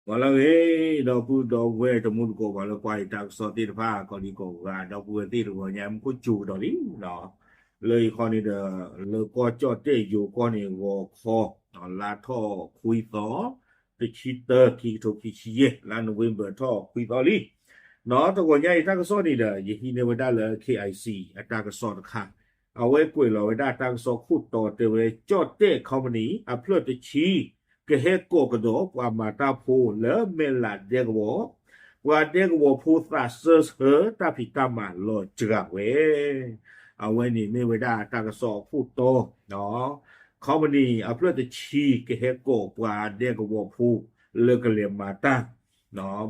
ဂီၤလၢအဂ့ၤ ဒီပုၢ်ဒီဝဲၢ်တံၤသကိး ပှၤလၢကွၢ်ယတၢ်ကစီၣ်သ့ၣ်တဖၣ် ကိးဒံကိးဂၤ ဒီပုၢ်ဝဲၢ်သ့ၣ်တဂီၤညါ မူခိၣ်စူၤကဒီးလံ. လၢယခီန့ၣ်ဒီး လၢကီၢ်ကၠီၣ်တဲၣ်ယိၤကီၢ်န့ၣ် ဂီၤခီ လါထီၣ်ခွံသီ တဆံတၢ ခံကထိခံဆံယဲၢ် လါနိၣ်ဝ့ဘၢၣ်ထီၣ်ခွံသီလံ. တဂီၤညါအံၤတၢ်ကစီၣ်န့ၣ်ဒီး ယဟံးန့ၢ်ဝဲဒၣ်လၢ K I C အတၢ်ကစီၣ်တခါ အဝဲကွဲးလီၤဝဲဒၣ်တၢ်ကစီၣ်ခိၣ်တီတဲဝဲ ကၠီၣ်တဲၣ် company အဖျၢၣ်တဆံ ကဟဲကိးကဒီးပှၤမၤတၢ်ဖိလၢမဲၢ်လးဒဲကဝီၤ, ပှၤဒဲကဝီၤဖိသးစၢဆၢတၢ်ဖံးတၢ်မၤလီၤစှၤဝဲ. အဝဲန့ၣ်မ့ၢ်ဝဲဒၣ်တၢ်ကစီၣ်အခိၣ်တီ company အဖျၢၣ်တဆံကဟဲကိးပှၤဒဲကဝီၤဖိလၢကလဲၤမၤတၢ်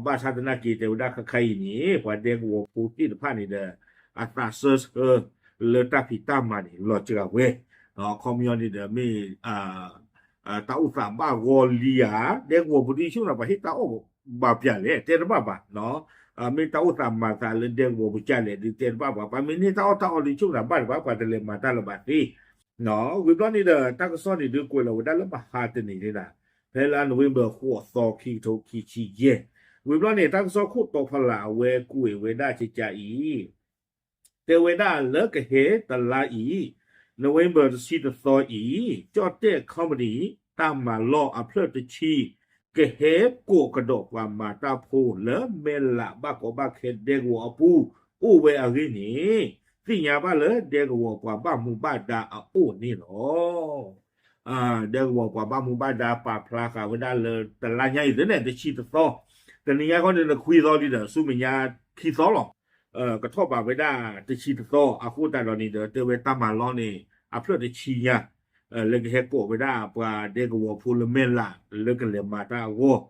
ဘၣ်ဆၣ်သနာ်က့တဲဝဲဒၣ်ခါခါအံၤန့ၣ် ပှၤဒဲကဝီၤဖိသ့ၣ်တဖၣ်န့ၣ်ဒီး အသးစၢဆၢလၢတၢ်ဖံးတၢ်မၤန့ၣ် လီၤစှၤဝဲ. အခီပညီန့ၣ်ဒီးမ့ၢ် တၢ်အိၣ်သးဘၣ်ဂီၤလံဧါ, ဒဲကဝီၤဖိဒ်ဆိကမိၣ်တၢ်ပှၤဟ့ၣ်တၢ်အီၣ်ဘၣ်ပျၢ်လဲၣ် တဲတဘၣ်ဘၣ်. မ့ၢ်တၢ်အိၣ်သးမၤသးလၢဒဲကဝီၤပူၤကၢ်လဲၣ်ဒုးတဲတဘၣ်ဘၣ်, ပှၤမ့ၢ်န့ၢ်တၢ်အီၣ်တၢ်အီဒုးဆိကမိၣ်တၢ်ဘၣ်တဘၣ် ပှၤတလဲၤမၤတၢ်လၢၤဘၣ်သ့ ဝံၤဘျီန့ၣ်ဒီး တၢ်ကစီၣ်န့ၣ်ဒုးကွဲးလီၤဝဲဒၣ်လၢမဟါတနံၤန့ၣ်ဒၣ် ဖဲလါနိၣ်ဝ့ဘၢၣ်ဃိးသီ ခံကထိခံဆံယဲၢ်, ဝံၤဘျီန့ၣ် တၢ်ကစီၣ်ခိၣ်တီဖီလာ်အဝဲကွဲးဝဲဒၣ်ကကးအံၤ တဲဝဲဒၣ်လၢကဟဲတလါအံၤ နိၣ်ဝ့ဘၢၣ်တဆံတသီအံၤ ကၠီၣ်တဲၣ် company တၢ်မၤလီၢ်အဖျၢၣ်တဆံ ကဟဲကိးကဒီးပှၤမၤတၢ်ဖိလၢမဲၢ်လးဘၣ်ကီဘၣ်ခဲဒဲကဝီၤအပူၤ အိၣ်ဝဲအဂ့ၢ်န့ၣ် သ့ၣ်ညါဘၣ်လၢဒဲကဝီၤပှၤဘၣ်မူဘၣ်ဒါအအိၣ်န့ၣ်လီၤ. ဒဲကဝီၤပှၤဘၣ်မူဘၣ်ဒါပာ်ဖျါဃာ်ဝဲဒၣ်လၢတလါညါအံၤသ့ၣ်န့ၣ် တဆံတသီ, တနံၤညါခီန့ၣ် နခွံသီလံဒီး ဆူမဲာ်ညါခံသီလီၤ. ကထီၣ်ဘးဝဲဒၣ်တဆံတသီ အဃိသတးဒီးန့ၣ်ဒီး တဲဝဲတၢ်မၤလီၢ်န့ၣ် အဖျၢၣ်တဆံညါ လၢကဟဲကိးဝဲဒၣ်ပှၤဒဲကဝီၤဖိလၢမဲၢ်လး လၢကလဲၤမၤတၢ်အဂီၢ်,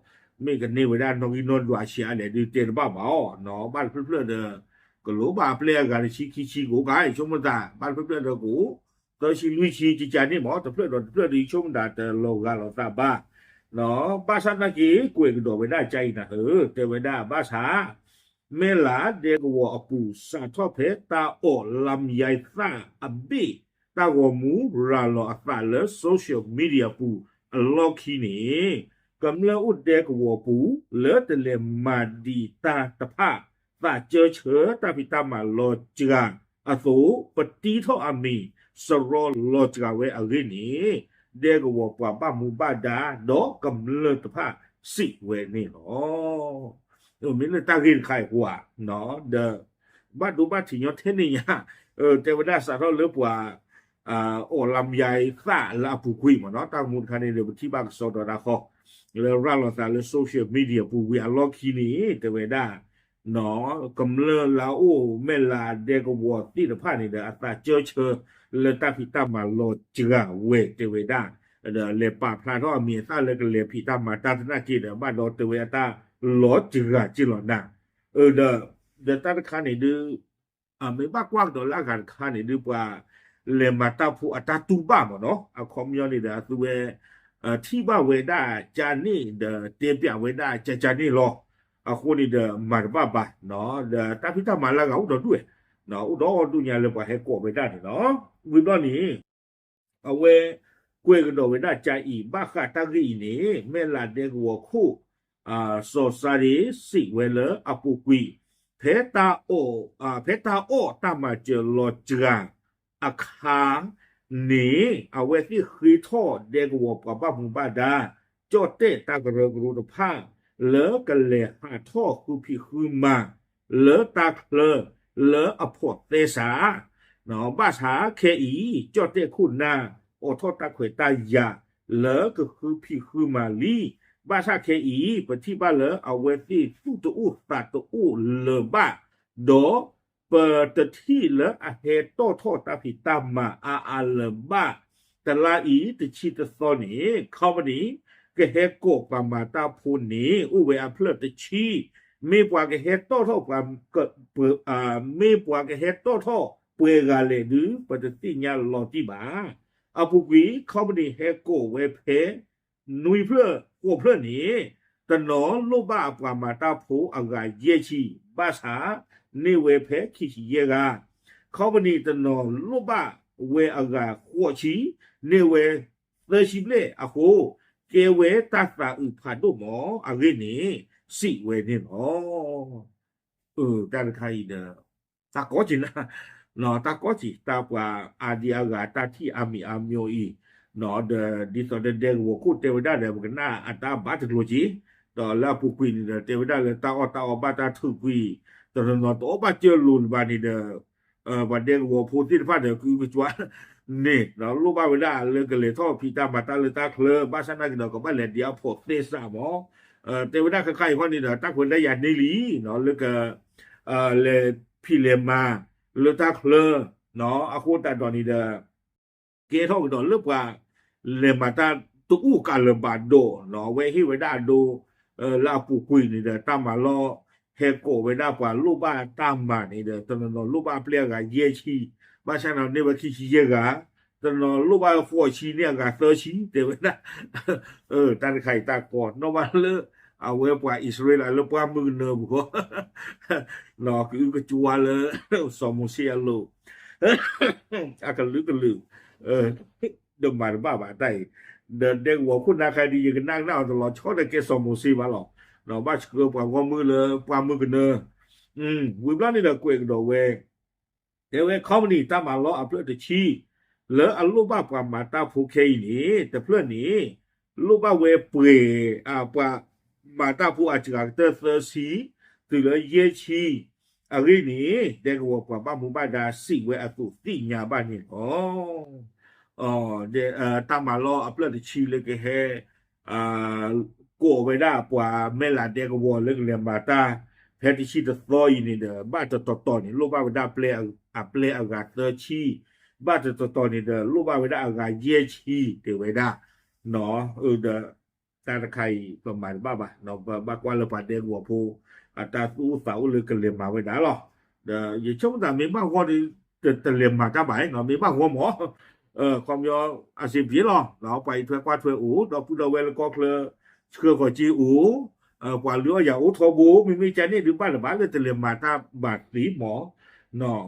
မ့ၢ်ကန့ၢ်ဝဲဒၣ်နီၣ်ဂံၢ်နီၣ်ဒွးဆံးအါလဲၣ်ဒုးတဲတဘၣ်ဘၣ်အီၤ, ဘၣ်တဖျၢၣ်ဖျၢၣ်ဒီး ကလိၣ်ဘၣ်အပျဲၢ်အဂၤတဆံခံဆံကအိၣ်ကါ ဆိကမိၣ်သး ဘၣ်တဖျၢၣ်ဖျၢၣ်ဒီးကအိၣ် သၢဆံလွံၢ်ဆံ ကကးန့ၣ်မ့ၢ် တဖျၢၣ်ဒီးတဖျၢၣ်ဒီး ဆိကမိၣ်သးတလီၤဂာ်လိာ်သးဘၣ် ဘၣ်ဆၣ်သနာ်က့ ကွဲးကဒီးဝဲဒၣ်ကါအံၤနၤဧၢ, တဲဝဲဒၣ်ဘၣ်ဆၣ် မဲၢ်လးဒဲကဝီၤအပူၤ စးထီၣ်ဖဲတၢ်အီၣ်လါမယါသၣ်အဘ့ၣ် တၢ်ဂီၤမူရၤလီၤအသးလၢ social media ပူၤအလီၢ်ခံန့ၣ် ကမျၢၢ်အိၣ်ဒဲကဝီၤပူၤ လၢတလဲၤမၤဒံးတၢ်တဖၣ် သးစၢဆၢတၢ်ဖံးတၢ်မၤလီၤစှၤအသိး ပတံထီၣ်အမံၤ စရီလီၤစှၤဝဲအဂ့ၢ်န့ၣ် ဒဲကဝီၤပှၤဘၣ်မူဘၣ်ဒါ ဒီးကမျၢၢ်တဖၣ်စံးဝဲန့ၣ်လီၤ. မ့ၢ်လၢတၢ်ဂ့ၢ်တခါအံၤအဃိဧါ, ဒီး ဘၣ်ဒိဘၣ်ထံးညီထဲန့ၣ်ညါ, တဲဝဲဒၣ်စးထီၣ်လၢပှၤ အီၣ်လါမယါသၣ်လၢအပူၤကွံာ်မ့ၢ်နီၤ, တၢ်ဂီၤမူတခါန့ၣ်ဒီး ပထံၣ်ဘၣ်ကစီဒီတၢ်ဃီ လၢရၤလီၤသးလၢ social media ပူၤဝံၤအလီၢ်ခံန့ၣ် တဲဝဲဒၣ် ကမျၢၢ်လၢအအိၣ်မဲၢ်လးဒဲကဝီၤသ့ၣ်တဖၣ်န့ၣ်ဒီး အသးစၢဆၢ လၢတၢ်ဖံးတၢ်မၤလီၤစှၤဝဲတဲဝဲဒၣ်, ဒီးလဲၤပာ်ဖျါထီၣ်အမံၤအသၣ်လၢကလဲၤဖံးတၢ်မၤတၢ်သနာ်က့ဒီး ဘၣ်ဒီးတဲဝဲအတၢ်လီၤစှၤက့လီၤနၤ, ဒီး ဒီးတၢ်တခါန့ၣ်ဒုး မ့ၢ်ဘၣ်ကွၢ်ကဒီးလၢအဂၤတခါန့ၣ်ဒုး ပှၤလဲၤမၤတၢ်ဖိအတၢ်တူၢ်ဘၣ်မ့ၢ်နီၤ, အခီပညီန့ၣ်ဒီး အသုဝဲ ထံၣ်ဘၣ်ဝဲဒၣ်ကန့ၣ်ဒီး တဲပၠးဝဲဒၣ်ကကန့ၣ်လီၤ. အဃိန့ၣ်ဒီး မၤတဘၣ်ဘၣ်, ဒီးတၢ်ဖံးတၢ်မၤလၢအဂၤအိၣ်ဒီဒူၣ်ဝဲ, အိၣ်ဒီဒူၣ်ညါလၢပှၤဟဲကိးဝဲဒၣ်န့ၣ်လီၤ. ဝံၤဘျီန့ၣ် အဝဲကွဲးကဒီးဝဲဒၣ်ကါအံၤ ဘၣ်ဃးတၢ်ဂ့ၢ်အံၤန့ၣ် မဲၢ်လးဒဲကဝီၤခိၣ် စီၤစါဒ့စံးဝဲလၢအပူၤကွံာ် ဖဲတၢ်အီၣ် ဖဲတၢ်အီၣ်တၢ်မၤစၢၤလီၤစှၤအခါန့ၣ် အဝဲသ့ၣ်ဃ့ထီၣ်ဒဲကဝီၤပှၤဘၣ်မူဘၣ်ဒါ ကၠီၣ်တဲၣ်တၢ်ကရၢကရိတဖၣ် လၢကလဲၤဟးထီၣ်ဃုဖံးဃုမၤ လၢတၢ်ချၢ လၢအဖိးသဲစး ဘၣ်ဆၣ်ခဲအံၤ ကၠီၣ်တဲၣ်ခိၣ်နၢ် အိးထီၣ်တၢ်ခွဲးတၢ်ယာ် လၢကဃုဖံးဃုမၤလံ. ဘၣ်ဆၣ်ခဲအံၤ ပထံၣ်ဘၣ်လၢအဝဲသ့ၣ်သူၣ်တအိၣ်သးတအိၣ်လၢၤဘၣ်, ဒီးပတထံၣ်လၢအဟဲတီၣ်ထီၣ်တၢ်ဖံးတၢ်မၤအါအါလၢၤဘၣ်. တလါအံၤတဆံတသီန့ၣ် company ကဟဲကိးပှၤမၤတၢ်ဖိန့ၣ် အိၣ်ဝဲအဖျၢၣ်တဆံ, မ့ၢ်ပှၤကဟဲတီၣ်ထီၣ်ပှၤ မ့ၢ်ပှၤကဟဲတီၣ်ထီၣ်ပှဲၤဂၤလဲၣ်ဒုး ပတသ့ၣ်ညါလီၤတံၢ်ဘၣ်. အပူၤကွံာ် company ဟဲကိးဝဲဖဲ နွံဖျၢၣ်ဃိးဖျၢၣ်န့ၣ် တနီၤလိၣ်ဘၣ်အပှၤမၤတၢ်ဖိအဂၤယဲၢ်ဆံ, ဘၣ်ဆၣ် န့ၢ်ဝဲဖဲခံဆံယဲၢ်ဂၤ, company တနီၤလိၣ်ဘၣ်ဝဲအဂၤဃိးဆံ, န့ၢ်ဝဲသၢဆံဘျဲၣ်အဃိ ကဲဝဲတၢ်သးအုးဖးဒိၣ်မးအဂ့ၢ်န့ၣ် စံးဝဲန့ၣ်လီၤ. အၢ တၢ်တခါအံၤဒီး တၢ်ကီက့ၤနၤ, တၢ်ကီက့ၤ တၢ်ပှၤအါဒံအါဂၤ တၢ်ထံၣ်အါမံၤအါမျိၤအံၤ, ဒီးဒ်သိးဒီးဒဲကဝီၤခိၣ်တဲဝဲဒၣ်ဒီး ပကနၣ်အတၢ်ဘၣ်တကျိၤက့ၤ, ဒီးလၢအပူၤကွံာ်န့ၣ်ဒီး တဲဝဲဒၣ်လၢတၢ်အီၣ်တၢ်အီဘၣ်တၢ်ထုးကွံာ်, တနီၤနီၤတအီၣ်ဘၣ်စၢၤလိာ်လၢၤဘၣ်န့ၣ်ဒီး ပှၤဒဲကဝီၤဖိသ့ၣ်တဖၣ်ဒီး ကအုကစွါန့ၣ် ဒီးလိၣ်ဘၣ်ဝဲဒၣ်လၢကလဲၤထီၣ်ဖံးတၢ်မၤတၢ်လၢတၢ်ချၢ, ဘၣ်ဆၣ်နာ်က့ၤဒီး ကဘၣ်လဲၤဒံးအဖိးသဲစးမး, တဲဝဲဒၣ်ခဲခါအံၤဃီန့ၣ်ဒီး တၢ်ခွဲးတၢ်ယာ်န့ၢ်လံ, လၢက လဲၤဖံးလဲၤမၤလၢတၢ်ချၢ, အဃိသတးဒီးန့ၣ်ဒီး ကဲထီၣ်ကဒီးလၢပှၤလဲၤမၤတၢ်တအိၣ်ကးလၢၤဘၣ်ဒီး အဝဲဟ့ၣ်ဝဲဒၣ်အဒိ လၢအပူၤကွံာ်န့ၣ်ဒီး တၢ်မၤလီၢ်ဟဲကိးဝဲဒၣ်ပှၤလိၣ်ဘၣ်တၢ်မၤန့ၣ်ဒီး တနီၤနီၤလိၣ်ဘၣ်အပျဲၢ်အဂၤယဲၢ်ဆံ, ဘၣ်ဆၣ်န့ၣ်န့ၢ်ဝဲခံဆံယဲၢ်ဂၤ, တနီၤလိၣ်ဘၣ်ဃိးဆံန့ၢ်အဂၤသၢဆံ တဲဝဲဒၣ် တၢ်တခါအံၤတၢ်ကီ နီၣ်ဘၣ်လၢ အဝဲပှၤအံၣ်စရ့လးလၢပှၢ်မုၢ်ကနၢပူၤဃီ ကအုကစွါလၢ စီၤမိၤၡ့အလိၤ အကလုာ်ကလုာ် ဒီးမၤတဘၣ်ဘၣ်တၢ်အံၤ, ဒီးဒဲကဝီၤခိၣ်နၢ်ခါဒ် ယကနၣ်ကနၣ်အီၤတလီၤဆီဒီးကဲစီၤမိၤၡ့ဘၣ်လီၤ. ဘၣ်ဆှၢပှၤဂီၢ်မုၢ်လၢပှၢ်မုၢ်ကနၢ, ဝံၤဘျီန့ၣ်ဒီးကွဲးကဒီးဝဲ တဲဝဲ ခီပနံၣ်တၢ်မၤလီၢ်အဖျၢၣ်တဆံ လၢအလိၣ်ဘၣ်ပှၤမၤတၢ်ဖိခဲအံၤန့ၣ် တဖျၢၣ်န့ၣ် လိၣ်ဘၣ်ဝဲပှဲၤ ပှၤမၤတၢ်ဖိအစှၤကတၢၢ်သၢဆံ တုၤလၢယဲၢ်ဆံ အဂ့ၢ်န့ၣ် ဒဲကဝီၤပှၤဘၣ်မူဘၣ်ဒါစံးဝဲအသိးသ့ၣ်ညါဘၣ်န့ၣ်လီၤ. တၢ်မၤလီၢ်အဖျၢၣ်တဆံလၢကဟဲ ကိးဝဲဒၣ်ပှၤမဲၢ်လးဒဲကဝီၤလၢကလဲၤမၤတၢ် ဖဲတဆံတသီအံၤန့ၣ်ဒီး ဘၣ်တတီၤတီၤန့ၣ် လိၣ်ဘၣ်ဝဲဒၣ်အပျဲၢ်အဂၤသၢဆံ, ဘၣ်တတီၤတီၤန့ၣ်ဒီး လိၣ်ဘၣ်ဝဲဒၣ်အဂၤယဲၢ်ဆံ တဲဝဲဒၣ်, ဒီး တၢ်တခါအံၤ ပမၤတဘၣ်ဘၣ်, ပဘၣ်ကွၢ်လၢပှၤဒဲကဝီၤဖိ အတၢ်သူၣ်အိၣ်သးအိၣ်လၢကလဲၤမၤဝဲဒၣ်လီၤ. ဒီးယဆိကမိၣ်သးမ့ၢ်ဘၣ်ဂီၢ်ဒီး တလဲၤမၤတၢ်ဘၣ်, မ့ၢ်ဘၣ်ဂီၢ်မး ခီပညီ အဆင်ပြေလီၤ, ပှၤအံးထွဲကွၢ်ထွဲအိၣ် ဒီပုၢ်ဒီဝဲၢ်လၢကီၢ်ချၢ ဆှၢဃီၤက့ၤအိၣ်, ပှၤလုၢ်အီၣ်ယၤအိၣ်ထီဘိ, မ့မ့ၢ်ကန့ၣ်ဒုးဘၣ်လၢၤဘၣ်လၢတလဲၤမၤတၢ်ဘၣ်သ့မး,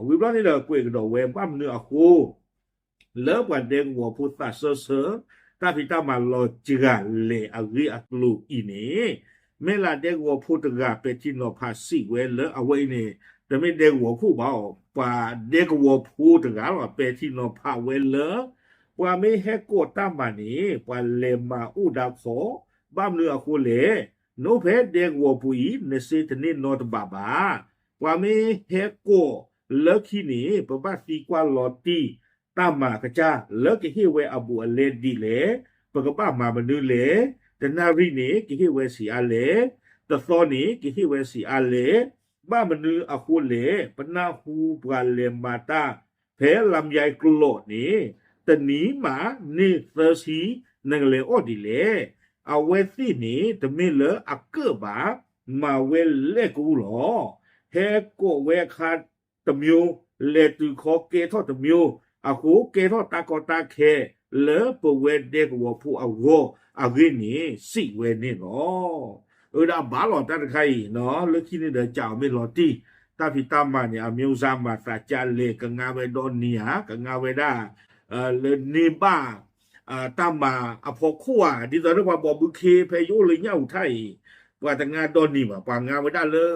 ဝံၤဘျီန့ၣ်ဒီးကွဲးကဒီးဝဲဘၣ်မနုၤအဃိ လၢပှၤဒဲကဝီၤဖိသးစၢၢ်ဆၢ တၢ်ဖံးတၢ်မၤလီၤစှၤလဲၣ်အဂ့ၢ်အကျိၤအံၤန့ၣ်, မဲၢ်လးဒဲကဝီၤဖိတဂၤပဲာ်ထံနီၤဖးစံးဝဲလၢအဝဲအံၤန့ၣ် တမ့ၢ်ဒဲကဝီၤခိၣ်ဘၣ်အီၤ, ပှၤဒဲကဝီၤဖိတဂၤလီၤ ပဲာ်ထံနီၤဖးဝဲလၢ ပှၤမ့ၢ်ဟဲကိးတၢ်မၤန့ၣ် ပှၤလဲၤမၤအိၣ်ဒါခီ, ဘၣ်မနုၤအဃိလဲၣ်, နအိၣ်ဖဲဒဲကဝီၤပူၤအံၤ နစ့တန့ၢ်နီတဘးဘၣ်. ပှၤမ့ၢ်ဟဲကိးလၢခံန့ၣ် ပဘၣ်သံကွၢ်လီၤတံၢ် တၢ်မၤကစၢ် လၢကဟ့ၣ်ဝဲအဘူးအလဲဒ်လဲၣ်, ပကဘၣ်မၤမနုၤလဲၣ်, တနၣ်ရံၣ်န့ၣ် ကဟ့ၣ်ဝဲဆံးအါလဲၣ်, တသီန့ၣ် ကဟ့ၣ်ဝဲဆံးအါလဲၣ်, ဘၣ်မနုၤအဃိလဲၣ်, ပနၢ်ဟူပှၤလဲၤမၤတၢ် ဖဲလါမယါကျိာ်န့ၣ် တနံၤမးန့ၢ်သၢဆံ နကလဲၤအီၣ်ဒ်လဲၣ်. အဝဲသ့ၣ်န့ၣ် တမ့ၢ်လၢအကၢၣ်ဘၣ်, မၤဝဲလဲၣ်ကအိၣ်လီၤ. ဟဲကိးဝဲအခါတမံၤ, လဲၤတုၤခီကဲထီၣ်တမံၤ, အဃိကဲထီၣ်တၢ်ကီတၢ်ခဲ လၢပဝဲဒဲကဝီၤဖိအဂီၢ်အဂ့ၢ်န့ၣ် စံးဝဲန့ၣ်လီၤ. အၢ ဒီးအဘၣ်လီၤတၢ်တခါအံၤ, လၢခံန့ၣ်ဒီး ကးအီၤမ့ၢ်လီၤတံၢ်, တၢ်ဖံးတၢ်မၤန့ၣ် အမံၤစၢ်မၤသးကၢ်လဲၣ်, ကငါဝဲဒီနံၤဧါ, ကငါဝဲဒၣ် လၢန့ၢ်ဘၣ် တၢ်မၤအဖီခိၣ်ဧါ, ဒ်သိးဒီးပှၤဘီဘုခ့ ဖဲယအိၣ်လၢညၣ်အူထၣ်အံၤ, ပှၤတငါဒီနံၤဘၣ်, ပှၤငါဝဲဒၣ်လၢ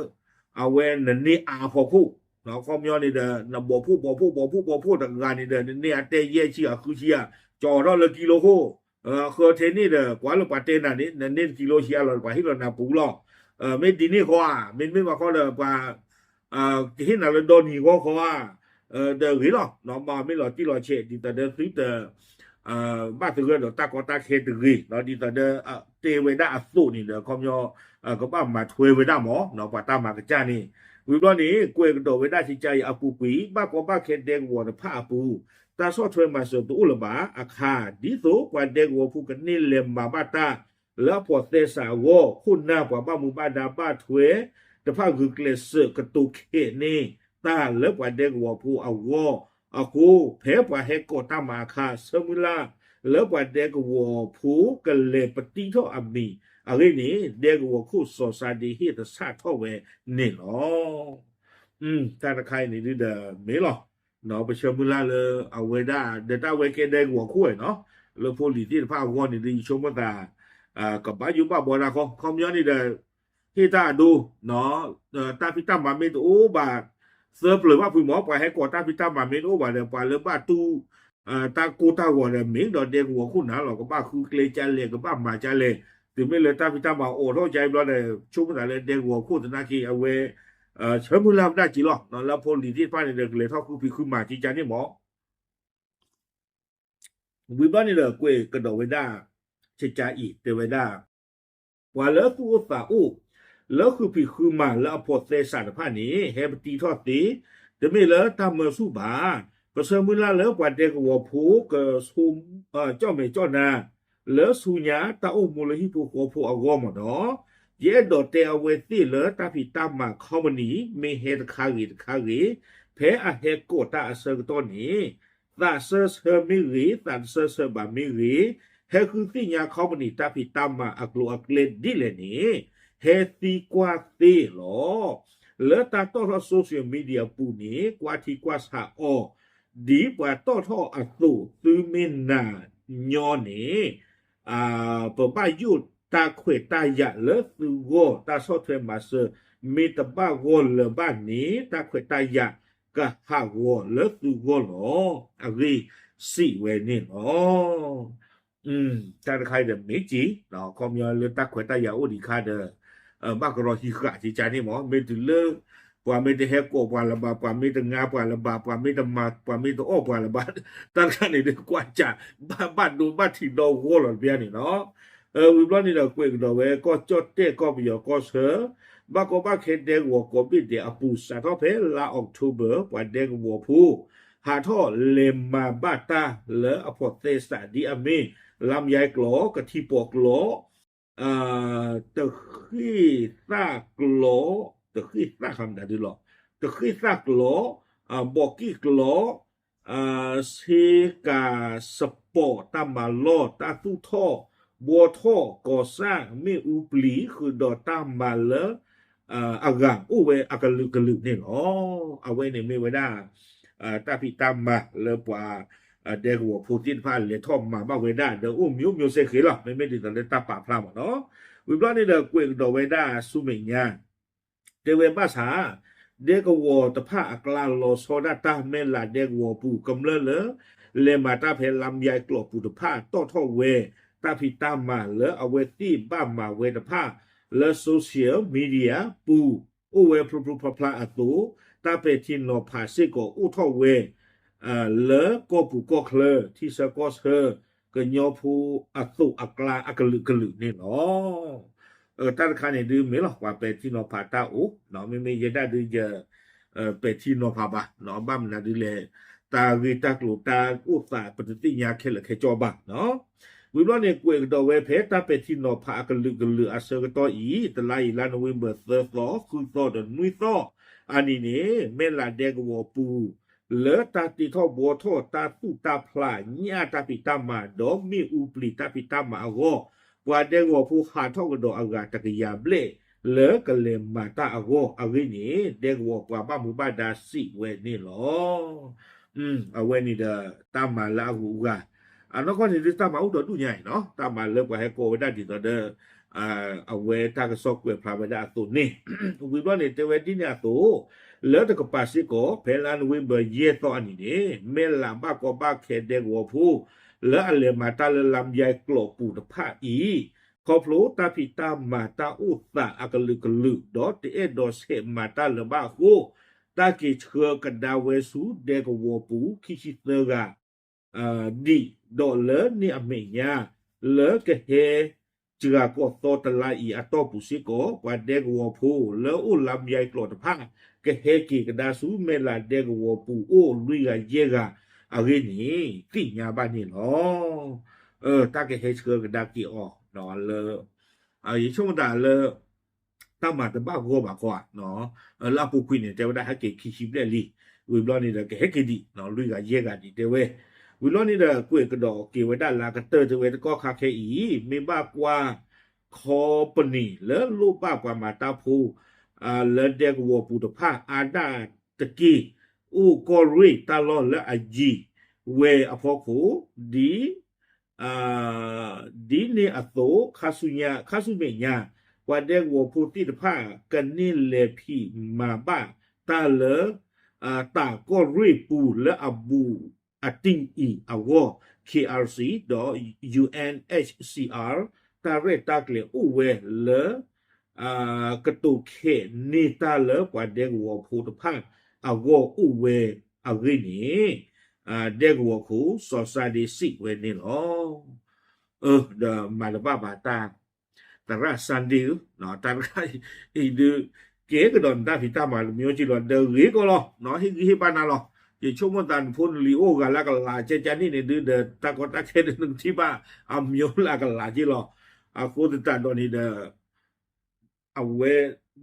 အဝဲနန့ၢ်အါအဖီခိၣ်, ခီပညီန့ၣ်ဒီး နဘီၣ်ဖှိၣ်ဘီၣ်ဖှိၣ်ဘီၣ်ဖှိၣ်ဘီၣ်ဖှိၣ်တဂၤန့ၣ်ဒီး နန့ၢ်အါတဲယဲၢ်ဆံအဃုဆံဧါ, ကၠီထီၣ်လၢကံလိခိၣ်, ဃၢၤထဲန့ၣ်ဒီး ကွၢ်လၢပှၤတဲနၤန့ၣ် နန့ၢ်တကံလိဆံအါလီၤ ပှၤဟ့ၣ်လီၤနၤပူၤလီၤ. မ့ၢ်ဒ်န့ၣ်ဃီဧါ, မ့တမ့ၢ်ဘၣ်ဃီဒီး ပှၤ ကဟ့ၣ်နၤလၢဒီနံၤဂီၢ်ဃီဧါ, ဒီးဂ့ၤလီၤ, မ့ၢ်လီၤတံၢ်လီၤဆဲး ဒ်သိးဒီးသုတ ဘၣ်သဂၢၢ်ဒီးတၢ်ကီတၢ်ခဲတဂ့ၤ, ဒ်သိးဒီး တဲဝဲဒၣ်အသိးန့ၣ်ဒီး ခီပညီ ကဘၣ်မၤထွဲဝဲဒၣ်မး, ပှၤတၢ်မၤကစၢ်န့ၣ်, ဝံၤဘျီန့ၣ် ကွဲးကဒီးဝဲဒၣ်ကကါအံၤအပူၤကွံာ် ဘၣ်ကီဘၣ်ခဲဒဲကဝီၤတဖၣ်အပူၤ တၢ်ဆီၣ်ထွဲမၤစၢၤတအိၣ်လၢၤဘၣ်အခါ, ဒ်သိးပှၤဒဲကဝီၤဖိကန့ၢ်လဲၤမၤဘၣ်တၢ် လၢအဖိးသဲစးအဂီၢ်, ခိၣ်နၢ်ပှၤဘၣ်မူဘၣ်ဒါဘၣ်ထွဲ တဖၣ်ဂုာ်ကျဲးစၢးကတိၤခဲးန့ၢ်တၢ်လၢပှၤဒဲကဝီၤဖိအဂီၢ်အဃိ, ဖဲပှၤဟဲကိးတၢ်မၤအခါ ဆၢမုၢ်လၢ်လၢပှၤဒဲကဝီၤဖိကလဲၤပတံထီၣ်အမံၤအဂ့ၢ်န့ၣ်, ဒဲကဝီၤခိၣ်စီၤစါဒ့ဟ့ၣ်တဆၣ်ထီၣ်ဝဲန့ၣ်လီၤ. တၢ်တခါအံၤန့ၣ်ဒုဒီးမ့ၢ်လီၤ. ပဆၢမုၢ်လၢ်လၢအဝဲဒၣ် ဒီးတၢ်ဝဲကဲဒဲကဝီၤခိၣ်ဝဲနီၤ, လၢဖိလံၤသ့ၣ်တဖၣ်အဂီၢ်န့ၣ်ဒု ယဆိကမိၣ်သး ကဘၣ်ယိၣ်ဘၣ်ဘီတၢ်ဃီ ခီပညီန့ၣ်ဒီး ဟ့ၣ်တၢ်အဒိ တၢ်ဖံးတၢ်မၤမ့ၢ်တအိၣ်ဘၣ် သၢပျၢၤဘၣ်ဖုမး ပှၤဟဲကိးတၢ်ဖံးတၢ်မၤမ့ၢ်တအိၣ်ဘၣ်ဒီး ပှၤလၢဘၣ်တူၢ် တၢ်ကိၢ်တၢ်ဂီၤဒီး မ့ၢ်ဒီးဒဲကဝီၤခိၣ်နၤလီၤ ကဘၣ်ဃုကျဲကလဲၣ် ကဘၣ်မၤကလဲၣ် တုၤမ့ၢ်လၢတၢ်ဖံးတၢ်မၤအိးထီၣ်ကဘျီဒီး ဆိကမိၣ်သးလၢဒဲကဝီၤခိၣ်သနာ်က့ အဝဲ ဆၢမုၢ်လၢ်ဝဲဒၣ်က့ၤလီၤ လၢဖိလံၤသ့ၣ်တဖၣ်န့ၣ်ဒီး ကလဲၤထီၣ်ဃုဖံးဃုမၤကကန့ၣ်မး ဝံၤဘျီန့ၣ်ဒီး ကွဲးကဒီးဝဲဒၣ် ဆကၢအံၤ တဲဝဲဒၣ် ပှၤလၢသူၣ်အိၣ်သးအိၣ် လၢဃုဖံးဃုမၤလၢအဖိးသဲစးတဖၣ်န့ၣ် ဟဲပတံထီၣ်သ့ တမ့ၢ်လၢတၢ်မၢဆူၣ်ဘၣ်. ပဆၢမုၢ်လၢ်လၢပှၤဒဲကဝီၤဖိက ကၠီၣ်မဲာ်ကၠီၣ်နါ လၢဆူညါတၢ်အိၣ်မူလၢဟံၣ်ဖိဃီဖိအဂီၢ်မးဒီး ယအဲၣ်ဒိးတဲအဝဲသ့ၣ်လၢတၢ်ဖံးတၢ်မၤ company မ့ၢ်ဟဲတခါဂ့ၤတခါဂ့ၤ ဖဲအဟဲကိးတၢ်အဆၢကတီၢ်န့ၣ် သးစၢၢ်ဆၢမ့ၢ်ဂ့ၤ သးတစၢၢ်ဆၢဘၣ်မ့ၢ်ဂ့ၤ ဟဲဃုသ့ၣ်ညါ company တၢ်ဖံးတၢ်မၤအကျိၤအကျဲဒ်လဲၣ်န့ၣ် ဟဲသံကွၢ်သ့လီၤ. လၢတၢ်တီၣ်ထီၣ် social media ပူၤန့ၣ် ကွၢ်ထံကွၢ်ဆးအီၤ ဒ်ပှၤတီၣ်ထီၣ်အသိး သုမ့ၢ်နာ်ညီန့ၣ် ပဘၣ်ယိၣ်တၢ်ခွဲးတၢ်ယာ်လၢသုဂီၢ် တၢ်ဆီၣ်ထွဲမၤစၢၤ မ့ၢ်တဘၣ်ဂီၢ်လၢၤဘၣ်န့ၣ် တၢ်ခွဲးတၢ်ယာ်ကဟးဂီၤလၢသုဂီၢ်လီၤ. အဂ့ၢ်စံးဝဲန့ၣ်လီၤ. တၢ်တခါအံၤဒီးမ့ၢ်က့ၤ ခီပညီလၢတၢ်ခွဲးတၢ်ယာ်အိၣ်ဒံးခါဒီး ဘၣ်ကရီဟံးဃာ်ကကန့ၣ်မး မ့ၢ်တုၤလၢ ပှၤမ့ၢ်တဟဲကိးပှၤလၢၤဘၣ် ပှၤမ့ၢ်တငါပှၤလၢၤဘၣ် ပှၤမ့ၢ်တမၤ ပှၤမ့ၢ်တအီၣ်ပှၤလၢၤဘၣ် တၢ်တခါန့ၣ်ဒီးကွၢ်စး ဘၣ်ဒိဘၣ်ထံးဒီဂီၢ်လီၤတဘျီန့ၣ်လီၤ. ဝံၤဘျီန့ၣ်ဒီးကွဲးကဒီးဝဲ ကီၢ်ကၠီၣ်တဲၣ်ကီၢ်ပယီၤကီၢ်ဆၢ ဘၣ်ကီဘၣ်ခဲဒဲကဝီၤကိးဘ့ၣ်ဒဲးအပူၤ စးထီၣ်ဖဲလါအီးကထိဘၢၣ် ပှၤဒဲကဝီၤဖိ ဟးထီၣ်လဲၤမၤဘၣ်တၢ်လၢအဖိးသဲစးဒ်အမ့ၢ် လါမယါကျိာ် ကထံပီၤကျိာ် တဃ့ၢ်သၣ်ကျိာ် တဃ့ၢ်သၣ်ခမဒဒုလီၤ တဃ့ၢ်သၣ်ကျိာ် ဘီးက့ၣ်ကျိာ် ဆ့ကၤစပီး တၢ်မၤလီၢ် တၢ်သူၣ်ထီၣ် ဘှီထီၣ် ကီၤစၣ် မ့ၣ်အူပျံၤ ဃုာ်ဒီးတၢ်မၤလၢ အဂၤအိၣ်ဝဲအကလုာ်ကလုာ်န့ၣ်လီၤ. အဝဲန့ၣ်မ့ၢ်ဝဲဒၣ် တၢ်ဖံးတၢ်မၤလၢပှၤ ဒဲကဝီၤဖိသ့ၣ်တဖၣ်လဲၤထီၣ်မၤဘၣ်ဝဲဒၣ်ဒီးအိၣ်မံၤအိၣ်မံၤစဲဃ့လီၤ. မ့မ့ၢ်ဒ်သိးလၢတၢ်ပာ်ဖျါမးနီၤ. ဝံၤဘျီန့ၣ်ဒီးကွဲးကဒီးဝဲဒၣ်ဆူမဲာ်ညါ တဲဝဲဘၣ်ဆၣ် ဒဲကဝီၤတဖၣ်အကျါလီၤဆီဒၣ်တၢ် မဲၢ်လးဒဲကဝီၤပူၤ ကမျၢၢ်လၢ လဲၤမၤတၢ်ဖဲလါမယါကျိာ်ပူၤတဖၣ် တီၣ်ထီၣ်ဝဲ တၢ်ဖံးတၢ်မၤလၢအဝဲသ့ၣ်ဘၣ်မၤဝဲတဖၣ် လၢ social media ပူၤ အိၣ်ဝဲဖျိဖျိဖျါဖျါအသိး တၢ်ပဲာ်ထံနီၤဖးစ့ၢ်ကီးအိၣ်ထီၣ်ဝဲ လၢကီၢ်ပူၤကီၢ်ချၢ ထံဆၢကီၢ်ဆၢ ကညီဖိအသိးအကျါအကလုာ်ကလုာ်န့ၣ်လီၤ. တၢ်တခါန့ၣ်ဒုးမ့ၢ်လီၤ ပှၤပဲာ်ထံနီၤဖးတၢ်အိၣ် မ့မ့ၢ်ယဲဒၣ်ဒုးယ ပဲာ်ထံနီၤဖးဘၣ် ဘၣ်မနုၤဒုးလဲၣ် တၢ်ဂ့ၢ်တၢ်ကျိၤတၢ်အိၣ်သး ပတသ့ၣ်ညါခဲလၢာ်ခဲဆ့ဘၣ်. ဝံၤဘျီန့ၣ် ကွဲးကဒီးဝဲဖဲတၢ်ပဲာ်ထံနီၤဖးအကလုာ်ကလုာ်အဆၢကတီၢ်အံၤ တလါအံၤ လါနိၣ်ဝ့ဘၢၣ် သၢသီ ဃုသီဒီးနွံသီ အနံၤန့ၣ် မဲၢ်လးဒဲကဝီၤပူၤ လၢတၢ်တ့ထီၣ်ဘှီထီၣ်တၢ်သူၣ်တၢ်ဖျးညၣ်တၢ်ဖံးတၢ်မၤ ဒီးမ့ၣ်အူပျံၤတၢ်ဖံးတၢ်မၤအဂီၢ် ပှၤဒဲကဝီၤဖိဟးထီၣ်ကဒီးအဂၤတကယၤဘျဲၣ် လၢကလဲၤမၤတၢ်အဂီၢ်အဂ့ၢ်န့ၣ် ဒဲကဝီၤပှၤဘၣ်မူဘၣ်ဒါစံးဝဲန့ၣ်လီၤ. အဝဲန့ၣ်ဒီး တၢ်မၤလၢအဂုၤအဂၤ အနီၢ်ကီၢ်န့ၣ်ဒုးတၢ်မၤအိၣ်ဒီဒူၣ်ညါအံၤနီၤ တၢ်မၤလၢပှၤဟဲကိးဝဲဒၣ်ဒ်သိးဒီး အဝဲတၢ်ကစီၣ်ကွဲးဖျါဝဲဒၣ်အသိးန့ၣ် ဝံၤဘျီန့ၣ်တဲဝဲဒ်န့ၣ်အသိး လၢတကပၤစ့ၢ်ကီး ဖဲလါနိၣ်ဝ့ဘၢၣ် ယဲၢ်သီအနံၤန့ၣ် မဲၢ်လးဘၣ်ကီဘၣ်ခဲဒဲကဝီၤဖိ လၢအလဲၤမၤတၢ်လၢလါမယါကျိာ်ပူၤတဖၣ်အံၤ ခီဖျိတၢ်ဖံးတၢ်မၤတၢ်အိၣ်သးအကလုာ်ကလုာ် ဒီးတအဲၣ်ဒိးဆဲးမၤတၢ်လၢၤဘၣ်အဃိ တၢ်က့ၤဆှၢကဒါဝဲဆူဒဲကဝီၤပူၤခံဆံသၢဂၤ ဒံးဒီးလၢန့ၣ်အမဲာ်ညါ လၢကဟဲစှၤကီးသီတလါအံၤအတီၢ်ပူၤစ့ၢ်ကီး ပှၤဒဲကဝီၤဖိလၢအိၣ်လါမယါကျိာ်တဖၣ် ကဟဲက့ၤကဒါဆူမဲၢ်လးဒဲကဝီၤပူၤအိၣ်လွံၢ်ဂၤယဲၢ်ဂၤအဂ့ၢ်န့ၣ် သ့ၣ်ညါဘၣ်န့ၣ်လီၤ. တၢ်ကဟဲဆှၢကဒါက့ၤအီၤလၢ ယဆိကမိၣ်တၢ်လၢ တၢ်မၤတဘၣ်ဂီၢ်ဘၣ်ခီဧါ လၢအပူၤကွံာ်န့ၣ် တဲဝဲဒၣ်ဟဲက့ၤခံဆံဘျဲၣ်လံ, ဝံၤဘျီန့ၣ်ဒီးကဟဲက့ၤဒံး လွံၢ်ဂၤယဲၢ်ဂၤဒံးတဲဝဲ, ဝံၤဘျီန့ၣ်ဒီးကွဲးကဒီးက့ၤဝဲဒၣ်လၢအကတၢၢ်တဲဝဲတကီၢ်ခါခဲအံၤ မ့ၢ်ဘၣ်ကွၢ် ခီပနံၣ် လၢလိၣ်ဘၣ်ပှၤမၤတၢ်ဖိ လၢဒဲကဝီၤပူၤတဖၣ်အါဒၣ်တက့ၢ် အိၣ်ကီၢ်ရ့ၣ်တၢ်လီၢ်လၢအယံၤဝဲအဖီခိၣ် ဒ် ဒ်န့ၣ်အသိး ခါဆူညါ ခါဆူမဲာ်ညါ ပှၤဒဲကဝီၤဖိသ့ၣ်တဖၣ် ကန့ၢ်လဲၤဖံးမၤဘၣ်တၢ်လၢ တၢ်ကီၢ်ရ့ၣ်ပူၤလၢအဘူးအတံၢ်အံၤအဂီၢ် K R C ဒီး U N H C R တၢ်ရဲၣ်တၢ်ကျဲၤအိၣ်ဝဲလၢ ကတိၤခဲးန့ၢ်တၢ်လၢပှၤဒဲကဝီၤဖိတဖၣ်အဂီၢ်အိၣ်ဝဲအဂ့ၢ်န့ၣ် ဒဲကဝီၤခိၣ်စီၤစါဒ့စံးဝဲန့ၣ်လီၤ. ဒီးမၤတဘၣ်ဘၣ်တၢ် သရၣ် Sunday ဧၢ, တၢ်တခါအံၤဒုး ကဲကဒီးနတၢ်ဖံးတၢ်မၤတမံၤက့လီၤ ဒီးဂ့ၤကီးလီၤ, ဟ့ၣ်ဂံၢ်ဟ့ၣ်ဘါနၤလီၤ. ယဆိကမိၣ်သးနဖိနလံၤအိၣ်ဂၤလၢကလးကဲကန့ၣ်န့ၣ်ဒုး ဒီးတၢ်ကီတၢ်ခဲဒုးနကထံၣ်ဘၣ်အမံၤလၢအကလးက့လီၤ. အဃိသတးဒီးန့ၣ်ဒီး အဝဲ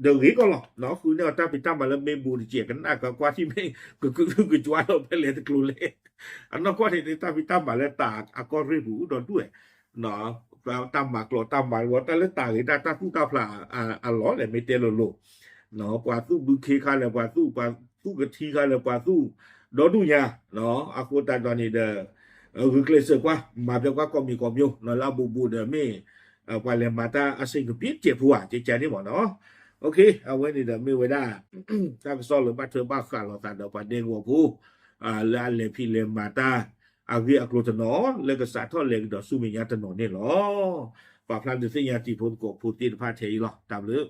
ဒီးဂ့ၤကီးလီၤ, ဃုန့ၢ်အီၤတၢ်ဖံးတၢ်မၤလၢမ့ၢ်ဘူးတကဲး ကနၣ်ကကွၢ်ထံၣ်မ့ၢ် ကကုကကွၢ်လီၤဖဲလဲၣ်တကျိၤလဲၣ်. အနီၢ်ကီၢ်န့ၣ် တၢ်ဖံးတၢ်မၤလၢတၢ်အကီၢ်ရ့ၣ်ပူၤဒီးဒူၣ်ဝဲ တၢ်မၤကျိာ်တၢ်မၤဝီ တၢ်လၢတၢ်ဂ့ၤတၢ် တၢ်သူၣ်တၢ်ဖျးအလီၢ်လဲၣ် မ့ၢ်တဲလိၤလိၤ, ပှၤသူၣ်ဘုခ့ခါလဲၣ် ပှၤသူၣ် ပှၤသူၣ်ကထံခါလဲၣ် ပှၤသူၣ်ဒီဒူၣ်ညါ, အဃိသတးဒီးန့ၣ်ဒီး ဂုာ်ကျဲးစၢးကွၢ် မၤပျီကွၢ်ကိးမံၤကိးမံၤ လၢအဘူးဘူးဒီးမ့ၢ် ပှၤလဲၤမၤတၢ်အဆ့ၣ်ကပံးစဲးဖိဧါ ကကန့ၣ်မ့ၢ်နီၤ. အဝဲန့ၣ်ဒီးမ့ၢ်ဝဲဒၣ် တၢ်ကစီၣ်လၢဘၣ်ထွဲဘၣ်ဃးလိာ်သးဒီးပှၤဒဲကဝီၤဖိ လၢအလဲၤဖံးလဲၤမၤတၢ် အဂ့ၢ်အကျိၤတနီၤ လၢကစးထီၣ်လဲၤကဒီးဆူမဲာ်ညါတနီၤန့ၣ်လီၤ. ပာ်ဖျါဒုးသ့ၣ်ညါတံၤဖိသကိးဖိသ့ၣ်တဖၣ်ထဲအံၤလီၤ. တၢ်ဘျုး